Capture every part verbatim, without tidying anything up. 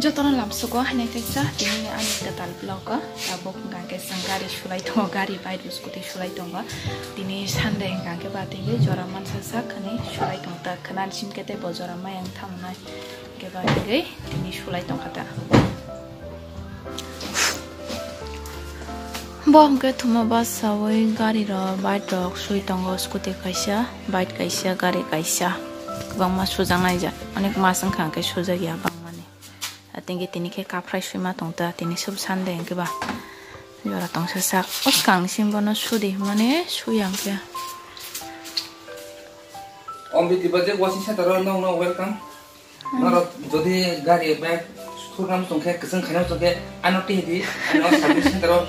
Jotono lamsugo hainai kaisa tini ani kwtal vlog o. Tabuk hwnkha khe chwng gari sulai tongo, gari bike scooty sulai tongo. Tini Sunday hwnkha khe ba tini jora mansa sak hwnwi sulai tong ta khwna sing khe tei bo jora mayang thangnai. Khe ba tini sulai tongkha ta. Bo hwnkhe thuma bus saui gari rok, bike rok sui tongo, scooty kaisa, bike kaisa, gari kaisa. Kwbangma sujaknai ja, onek mas wngkha hwnkhe sujak ya bangmani. Atingke tini khe kaphrai suima tongta, tini sub Sunday hwnkhe ba. Jora tongsa sak, o swkang ni simi bono sudi hwnmani suya hwnkhe. Omriti Bajaj washing center o nokno welcome. Norok jodi gari bag surnam tongkhe, kwchwng khainam tongkhe, ano tihidi, ano service center o.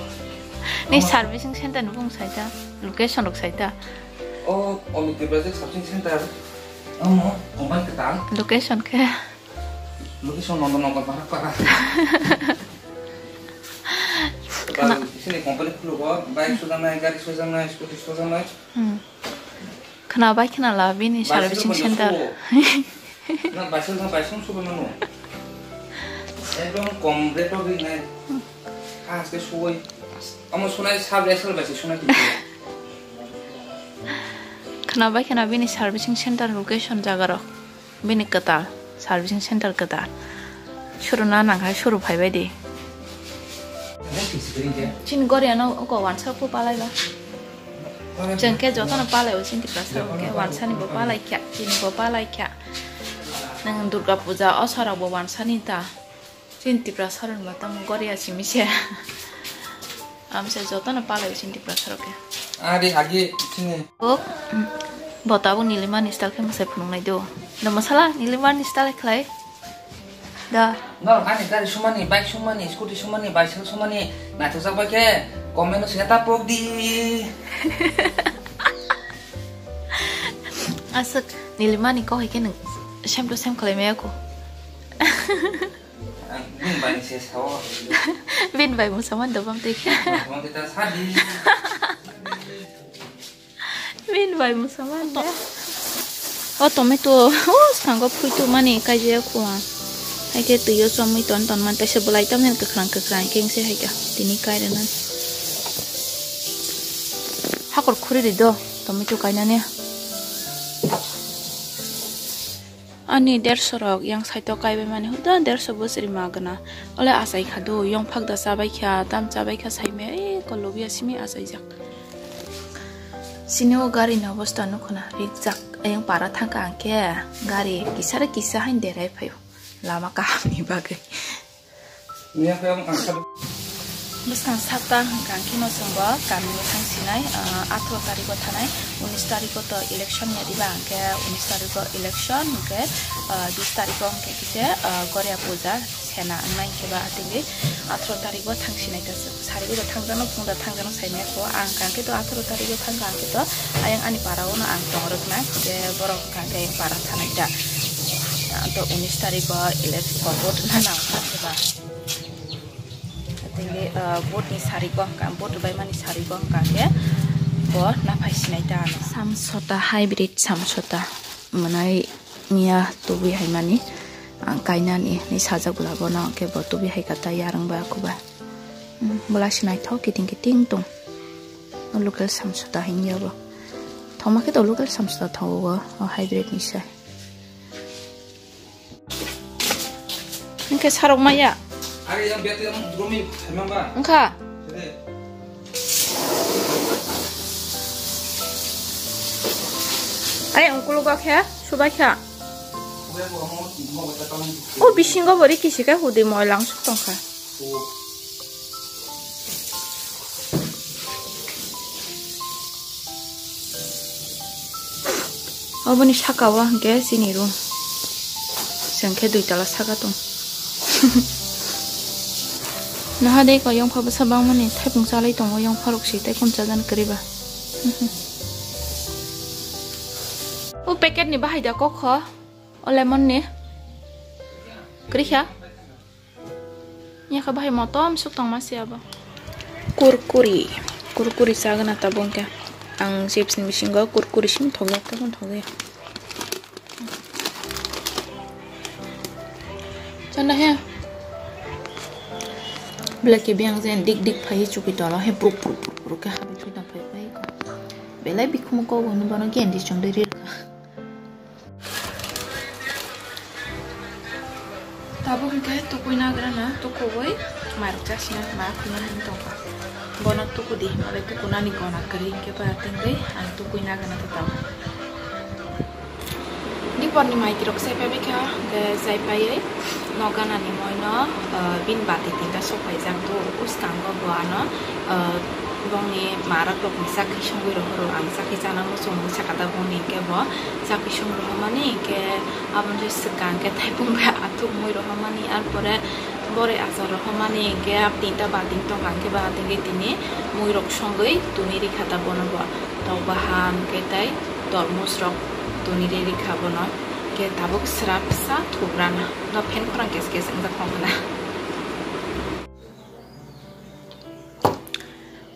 Ni servicing center ni bung saita, location rok saita. O Omriti Bajaj servicing center, omo company kwtal. Location khe? Location Nondon Nogor Barakpara. Khna- Bang sini company khulugo, bike sujaknai, gari sujaknai, scooty sujaknai. Hmm. Khna bai khna la bini servicing center. Na bicycle thang bicycle subai mano. Ekdom kom rate o rinai. Ha haste subai. Amo sunai sab bicycle bai se sunai. Khna bai khna bini servicing center location jaga rok. Bini kwtal, servicing center kwtal. Suru na nang hai suru phai bai di. Chini gori ano oko wansa ko palai ba. Chwng khe jotono palai o chini Tiprasa rok khe wansa ni bo palai kha, chini bo palai kha. Nang Durga Puja o sara bo wansa ni ta. Chini Tiprasa rok ni bo tamo gori a simi se. Amsa jotono palai o chini Tiprasa rok khe. Ari agi chini. Ok, mm, bo tabuk Nilimani style khe mwsai phunuknai do. Da masala Nilimani style khlai. Da. Norok ani gari sumani, bike sumani, scooty sumani, bicycle sumani, naithokjak bai khe comment o sina ta pok di. Aswk Nilimani kok hai khe nwng same to same khlai maya kho. Ang bini bai se sao. Bini bai mwsa man dobam tei khe. Ang ta sadi. Bini bai mwsa man de. O tomato, o skango phuitu mani kaijaya kho ang. Hai khe twi o chomwi ton ton man, teisa bwlai tamni kwkhwrang kwkhwrang khe wngse hai khe tini kai rwna. Hakor khuri ri do, tomato kainani. Ani derso rok yang side o kaibai mani, huda derso bwswrwi ma gana. Ole achai kha do, yong phak da chabai kha, tam chabai kha, saimaya, e, ko lobya simi achaijak. Sini o gari ni obostha nukho na, rijak. Ayang para thangkha ang khe, gari kisa re kisa hain derai phaio, lama kaham ni bagwi. Bwskang sapta hwnkha ang kheno chwngbo kamio thang sinai, ah, atharo tariko thanai, unis tariko to election ya diba, hwnkhe unis tariko election, hwnkhe, ah, bis tariko hwnkhe kisa, ah, Goria puja sena wngnai, hwnkhe ba atwngwi atharo tariko thang sinai ta chwng. Sari bo thang jano, phung da thang jano saimaya kho, ang hwnkhe to atharo tariko thang kha, hwnkhe to ayang ani para o no ang tong rwkna, hwnkhe borok hwnkhe para thanai ta. Ah, to unis tariko election vote na nang kha ba. Tini, ah, vote ni sarigo hwnkha, vote rwbaimani sarigo hwnkha khe bo naphai sinai ta ano. Samsota, hybrid samsota mwnai miya tubui hai mani, ah, kainani ni sajak bwla bono hwnkhe bo tubui hai kha ta yarwng ba kuba. Hmm, bwla se naithok kiting kiting tong. O local samsota hini ya bo. Thoma khe to local samsota thago o, o hybrid ni sai. Hwnkhe sarok maya. Are yang biati yang dromi khaimang ba. Wngkha. Sede. Are ungkulo gakhe subai kha. Subai bo amo mo bata kalang. O bisingo bo riki sikai hudi moilang suk tongkha. O. Oboni saka o hwnkhe chini room. Chwng khe dui tala saka tong. Naha de ko yongpha bwsa bangmani thaipung chalai tongo, yongpha rok si tei kum chajan kwrwi ba. O packet ni bahai da kok kho, o lemon ni. Kwrwi kha? Yakha bahai motom suk tongma se abo. Kurkuri, kurkuri chagana tabuk hwnkhe. Ang chips ni bisingo kurkuri simi thokjak, tei thokjak. Chanda he. Belai khe biyang jen dik dik phai chuki tolo he pruk pruk pruk pruk khe habai thwi tong phai bai. Belai bikhumu kok hwnwi bono gendi chongdwi rirkha. Tabuk hwnkhe tukui nagrana tukuui mairok chasina ma khulna hwn tongkha. Bono tukudi malai tukunani gona kwrwi hwnkhe ba tengwi ang tukui nagrana tei tabuk. Diporni maikirok chaipai kha, hwnkhe chaipaiwi nok ganani moino, ah, bini bati tinta sokphaijak tu uskango bo ano, ah, bongni marak rokni chakri songwi rohoro, ang chakri chana muchung wngwi sakha da bongni, hwnkhe bo chakri song rohormani, hwnkhe aboni swkang khe thaipung bai athuk mui rohormani, arpore boroi achar rohormani, hwnkhe abo tinta bati tongkha, hwnkhe ba tengwi tini muirok songwi tuni rikha da bono bo. Tok bahan khe tei tormos rok tuni riri kha bono. Khe tabuk srapsa thubrana. No phen khorang kes kes wngkha khongkha na.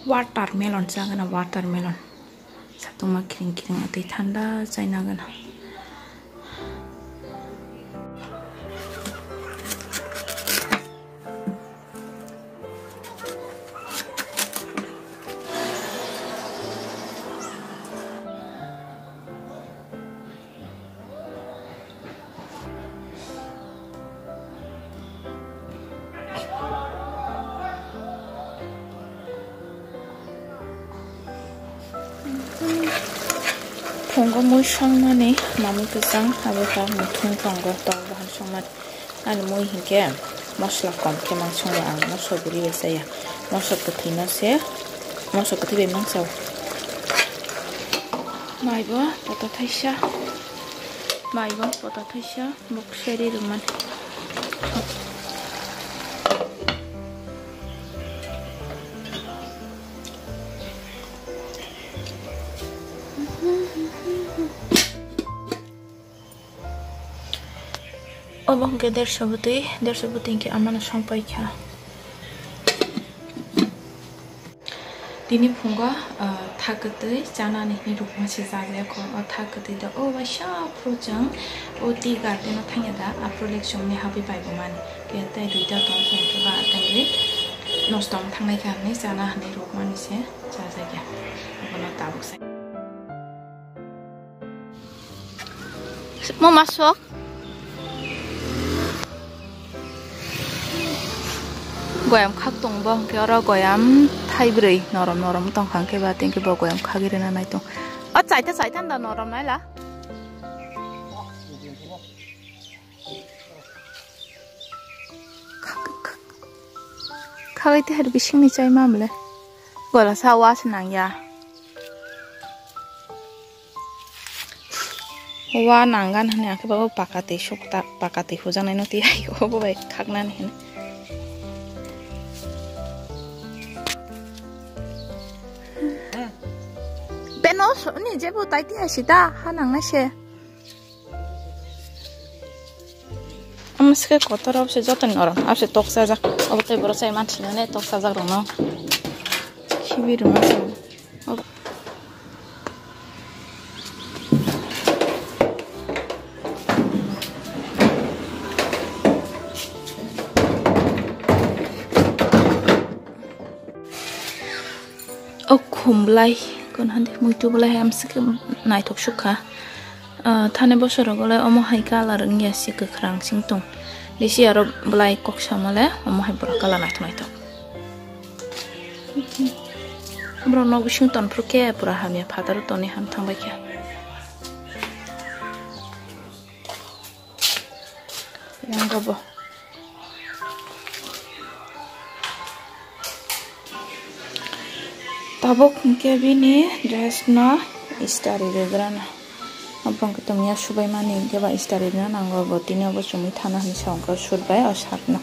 Watermelon chagana, watermelon. Satuma kiring kiring tei thanda chaina gana. Phungo mui songmani mamui kwchang abo ta muthung tongo tok bahan songmani. Ani mui hinkhe mosla kom khe mansongo ang, mosok rwi bai chaya, mosok kwthwino se, mosok kwthwi bai mansa o. Maibo pota thaisa, maibo pota thaisa. Bok seri rwmani. Obo hwnkhe derso bwtwi, derso bwtwi hwnkhe amano songpai kha. Tini phungo, ah, tha kwtwi chanani hinwi rukma se chajak kho. O tha kwtwi da o waisa phuru chwng o tea garden o thangya da, aphuru le chwngni habwi pai bo mani. Khe tei duita tong khe ba tei nosto wng thangnai kha hinwi chana hinwi rukmani se chajakya. Abono tabuk sai. Mo masok. Goyam khak tong bo hwnkhe oro goyam thaibrwi norom norom tongkha hwnkhe ba tei hwnkhe bo goyam khagwi rwna nai tong. O chaita chaita da norom naila. Khak, khak. Khagwi tei hai bisingni chai mamle. Gola sa was nangya. Wa nanggan hwnwi ang khe bo pakati sukta, pakati hujaknaino twi hai obo bai khaknani hwnwi. Beno ni jebo tai twi hai sida ha nangnai se. Amsike kotor abse jotoni norom abse tok chajak. Obo tei borok chai mansinane tok chajak rokno. Khibi rwma se. O khum belai, kon hande muitu belai hai amsike naithok sukha. Ah, thani bosorogo le omo hai colour wngya se kwkhwrang sing tong. Bisi aro belai kok samale omo hai bwrok colour naithok naithok. Borok nok bising tonphru khe pura hamya phataro toni ham thangbai khe. Yang bo. Tabuk hwnkhe bini dress no istari rwgrana. Obo hwnkhe tongya subaimani hwnkhe ba istari rwna nango, bo tini obo chumui thana hinwi sa hwnkhe sut bai o shirt no.